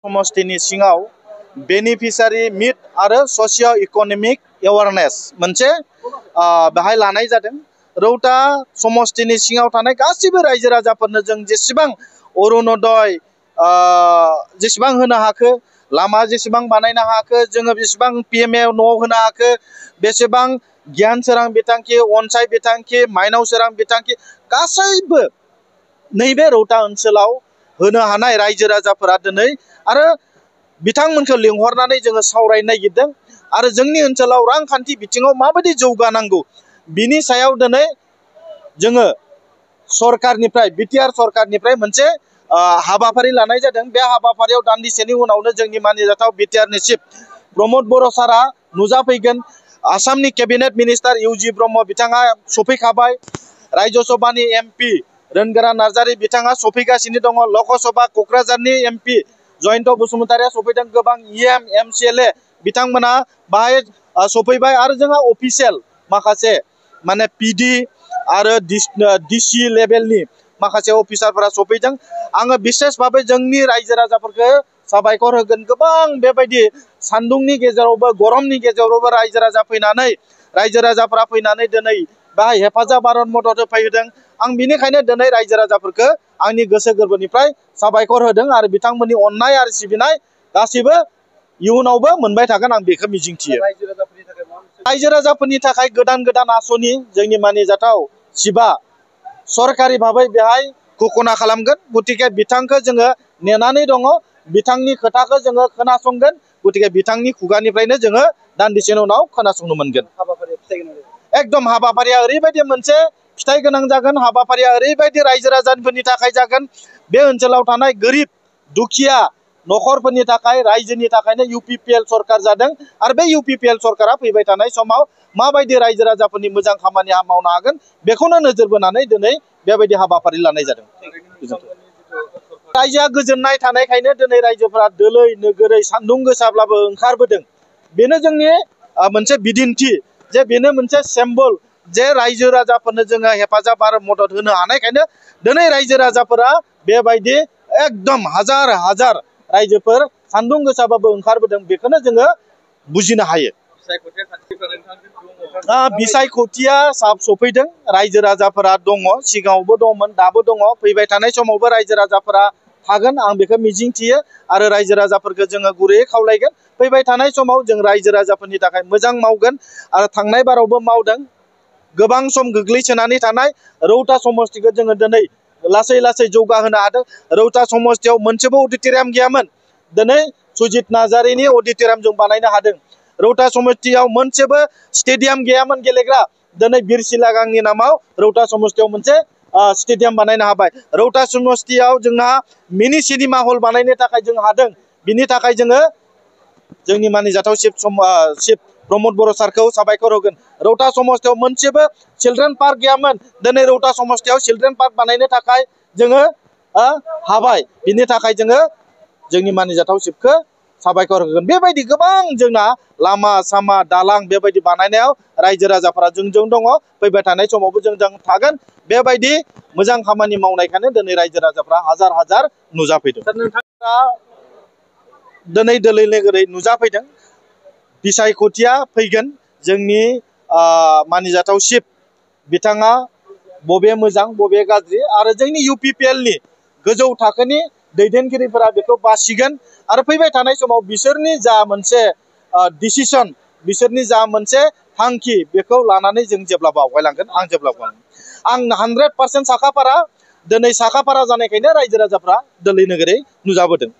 समष्टिनि सिङाव बेनिफिसारि मिट आरो ससियो economic awareness मोनसे बेहाय लानाय जादों। रौता समष्टिनि सिङाव थानाय गासिबो रायजो राजाफोरनो जों जेसेबां अरुणोदय जेसेबां होनो हाखो, लामा जेसेबां बानायनो हाखो, जोङो बेसेबां PMA न'आव होनो हाखो, बेसेबां गियान सोरां बिथांखि, अनसाय बिथांखि, माइनाव सोरां बिथांखि गासैबो नैबे रौता ओनसोलाव होनो हानाय रायजो राजाफोरा दिनै आरो बिथांमोनखौ लिंहरनानै जोङो सावरायनो नागिरदों आरो जोंनि ओनसोलाव रांखान्थि बिथिङाव माबायदि जौगानांगौ बिनि सायाव दिनै जोङो सरकारनिफ्राय BTR सरकारनिफ्राय मोनसे हाबाफारि लानाय जादों। बे हाबाफारियाव दान्दिसेनि उनावनो जोंनि मानिजाथाव BTR नि चिफ प्रमद बर' सारा नुजाफैगोन। आसामनि केबिनेट मिनिस्टार UG ब्रह्म बिथाङा सफैखाबाय। राज्य सभानि MP रोनगोरा नार्जारी बिथाङा सफैगासिनो दङ। लकसभा क'क्राझारनि MP जयन्त बसुमतारिया सफैदों। गोबां EM MCLA बिथांमोना बाहाय सफैबाय आरो जोंहा अफिसियेल माखासे माने PD आरो DC लेभेलनि माखासे अफिसारफोरा सफैदों। आङो बिसेस भाबै जोंनि रायजो राजाफोरखौ साबायखर होगोन। गोबां बेबायदि सान्दुंनि गेजेरावबो गरमनि गेजेरावबो रायजो राजाफोरा फैनानै दिनै बाहाय हेफाजाब आरो मदद होफैदों। आं बिनिखायनो दिनै रायजो राजाफोरखौ आंनि गोसो गोरबोनिफ्राय साबायखर होदों आरो बिथांमोननि अननाय आरो सिबिनाय गासिबो इयुनावबो मोनबाय थागोन आं बेखौ मिजिंथियो। रायजो राजाफोरनि थाखाय गोदान गोदान आसनि जोंनि मानिजाथाव चिफआ सरकारि भाबै बेहाय घोषणा खालामगोन। गतिके बिथांखौ जोङो नेनानै दङ। बिथांनि खोथाखौ जोङो खोनासंगोन। गतिके बिथांनि खुगानिफ्रायनो जोङो दान्दिसेनि उनाव खोनासंनो मोनगोन। एकदम हाबाफारिया ओरैबायदि मोनसे फिथाइ गोनां जागोन। हाबाफारिया ओरैबायदि रायजो राजाफोरनि थाखाय जागोन। बे ओनसोलाव थानाय गोरिब दुखिया नखरफोरनि थाखाय रायजोनि थाखायनो UPPL सरकार जादों आरो बे UPPL सरकारा फैबाय थानाय समाव माबायदि रायजो राजाफोरनि मोजां खामानि मावनो हागोन बेखौनो नोजोर बोनानै दिनै बेबायदि हाबाफारि लानाय जादों। रायजोआ गोजोननाय थानायखायनो दिनै रायजोफोरा दोलै नोगोरै सान्दुं गोसाब्लाबो ओंखारबोदों। बेनो जोंनि मोनसे बिदिन्थि जे बेनो मोनसे सिम्बल जे रायजो राजाफोरनो जोङो हेफाजाब आरो मदद होनो हानायखायनो दिनै रायजो राजाफोरा बेबायदि एकदम हाजार हाजार रायजोफोर सान्दुं गोसाबाबो ओंखारबोदों। बेखौनो जोङो बुजिनो हायो। बिसायख'थिया सफैदों। रायजो राजाफोरा दङ, सिगाङावबो दंमोन, दाबो दङ, फैबाय थानाय समावबो रायजो राजाफोरा थागोन आं बेखौ मिजिंथियो आरो रायजो राजाफोरखौ जोङो गुरैयै खावलायगोन। फैबाय थानाय समाव जों रायजो राजाफोरनि थाखाय मोजां मावगोन आरो थांनाय बारावबो मावदों। गोबां सम गोग्लैसोनानै थानाय रौता समष्टिखौ जोङो दिनै लासै लासै जौगाहोनो हादों। रौता समष्टियाव मोनसेबो अडिट'रियाम गैयामोन। दिनै सुजित नार्जारीनि अडिट'रियाम जों बानायनो हादों। रौता समष्टियाव मोनसेबो स्टेडियाम गैयामोन गेलेग्रा। दिनै बिरसिला गांनि नामाव रौता समष्टियाव मोनसे स्टेडियाम बानायनो हाबाय। रौता समष्टियाव जोंहा मिनि सिनेमा हल बानायनो थाखाय जों हादों। बिनि थाखाय जोङो जोंनि मानिजाथाव चिफ प्रमद बर' सारखौ साबायखर होगोन। रौता समष्टियाव मोनसेबो चिल्ड्रेन पार्क गैयामोन। दिनै रौता समष्टियाव चिल्ड्रेन पार्क बानायनो थाखाय जोङो हाबाय। बिनि थाखाय जोङो जोंनि मानिजाथाव चिफखौ साबायखर होगोन। बेबायदि गोबां जोंना लामा सामा दालां बेबायदि बानायनायाव रायजो राजाफोरा जोंजों दङ। फैबाय थानाय समावबो जोंजों थागोन। बेबायदि मोजां खामानि मावनायखायनो दिनै रायजो राजाफ्रा हाजार हाजार नुजाफैदों। नोंथाङा दिनै दोलै नोगोरै नुजाफैदों। बिसायख'थिया फैगोन। जोंनि मानिजाथाव चिफ बिथाङा बबे मोजां बबे गाज्रि आरो जोंनि UPPL नि गोजौ थाखोनि दैदेनगिरिफोरा बेखौ बासिगोन आरो फैबाय थानाय समाव बिसोरनि जा मोनसे डिसिसन, बिसोरनि जा मोनसे थांखि बेखौ लानानै जों जेब्लाबो आवगायलांगोन। आं 100% साखाफारा। दिनै साखाफारा जानायखायनो रायजो राजाफ्रा दोलै नोगोरै नुजाबोदों।